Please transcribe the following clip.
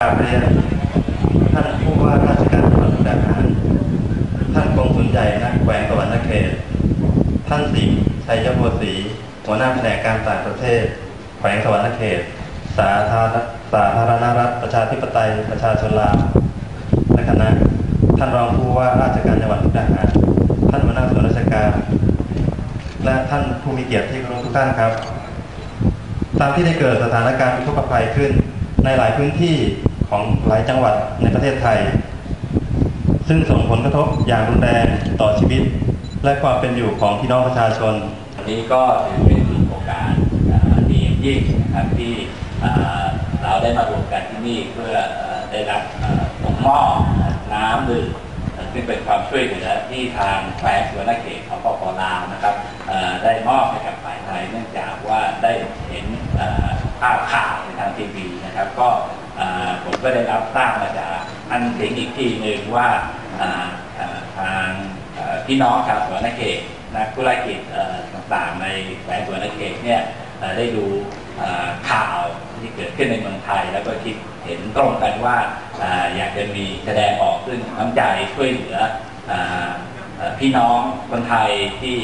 ກາບຮຽນ ທ່ານຜູ້ວ່າລາຊະການຈັງຫວັດມຸກດາຫານ, ທ່ານກົງສຸນໃຫຍ່ນະແຂວງສະຫວັນນະເຂດ, ທ່ານ ສິງ ໄຊຍະໂພສີ ຫົວໜ້າພະແນກການຕ່າງປະເທດ ແຂວງສະຫວັນນະເຂດ, ສາທາ ສາທາລະນະລັດ ປະຊາທິປະໄຕ ປະຊາຊົນລາວ ແລະ ຄະນະ, ທ່ານຮອງຜູ້ວ່າລາຊະການຈັງຫວັດມຸກດາຫານ, ທ່ານຫົວໜ້າສ່ວນລາຊະການ ແລະ ທ່ານຜູ້ມີກຽດທີ່ເຄົາລົບທຸກທ່ານຄັບ. ຕາມທີ່ໄດ້ເກີດສະຖານະການອຸທົກກະໄພຂຶ້ນໃນຫຼາຍພື້ນທີ່ຂອງຫຼາຍຈັງຫວັດໃນປະເທດໄທ ຊຶ່ງສົ່ງຜົນກະທົບຢ່າງຮຸນແຮງຕໍ່ຊີວິດ ແລະ ຄວາມເປັນຢູ່ຂອງພີ່ນ້ອງປະຊາຊົນ. ວັນນີ້ກໍຖືເປັນໂອກາດ ເອີ່ ດີຢ່າງຍິ່ງນະຄັບ ທີ່ ເອີ່ ເຮົາໄດ້ມາລວມກັນທີ່ນີ້ ເພື່ອ ເອີ່ ໄດ້ຮັບ ເອີ່ ສົ່ງມອບ ເອີ່ ນ້ຳດື່ມ ເອີ່ ຊຶ່ງເປັນຄວາມຊ່ວຍເຫຼືອທີ່ທາງແຂວງສະຫວັນນະເຂດ ສປປ ລາວ ນະຄັບ ເອີ່ ໄດ້ມອບໃຫ້ກັບຝ່າຍໄທ ເນື່ອງຈາກວ່າໄດ້ເຫັນ ເອີ່ ພາບຂ່າວໃນທາງທີວີ ນະຄັບ ກໍ ເອີ່ ຜົມກໍໄດ້ຮັບຊາບມາຈາກທ່ານເພັງອີກທີໜຶ່ງວ່າ ເອີ່ ເອີ່ ທາງ ເອີ່ ພີ່ນ້ອງຊາວສະຫວັນນະເຂດ ນັກທຸລະກິດ ເອີ່ ຕ່າງໆ ໃນແຂວງສະຫວັນນະເຂດເນ່ຍ ເອີ່ ໄດ້ດູ ເອີ່ ຂ່າວທີ່ເກີດຂຶ້ນໃນເມືອງໄທ ແລ້ວກໍຄິດເຫັນຕົງກັນວ່າ ເອີ່ ຢາກຈະມີສະແດງອອກເຊິ່ງນ້ຳໃຈຊ່ວຍເຫຼືອ ເອີ່ ເອີ່ ພີ່ນ້ອງຄົນໄທທີ່